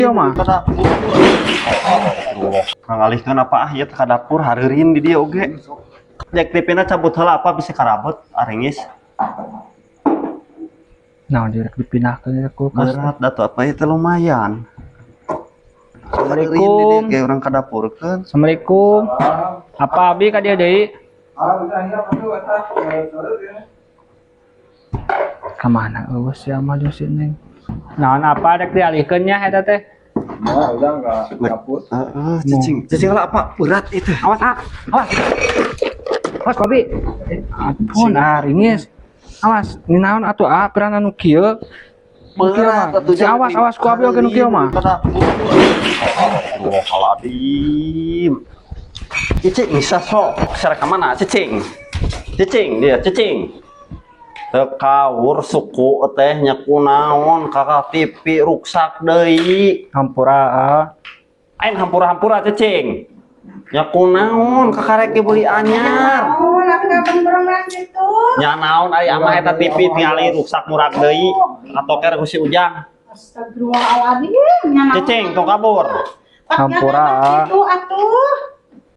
Kieu mah. Ka dapur. Ngalihkeun apa ah ieu teh ka dapur hareureun di dieu oge. Jek TV-na cabut heula apa bisa karabot aringis. Naon direk dipindahkeun ke kulkas. Berat da tuh apa itu lumayan. Assalamualaikum. Kayak orang ka dapur kan. Assalamualaikum. Apa abi ka dieu deui? Kamana eueuh si Ama jeung si Neng? Naon apa rek dialihkeun nya eta teh? Nah, udah nggak dapur. Heeh, cicing. Cicing lah apa berat itu. Awas ah. Awas. Awas kopi. Ampun ah ringis. Awas, ini naon atuh ah peran anu kieu. Berat atuh. Si awas awas ku abi oge nu kieu mah. Astagfirullahaladzim. Cicing bisa sok. Secara ke mana? Cicing. Cicing dia, cicing. Tekawur suku teh nya kunaon kakak TV ruksak deui. Hampura ah. Aing hampura-hampura cicing. Nya kunaon kakarek dibeli anyar. Oh, tapi kapan berang gitu? Nya naon ari amah eta TV tingali ruksak murag deui. Atoker ku si Ujang. Astagfirullahaladzim. Nya naon? Cicing tong kabur. Hampura, ah. Itu atuh.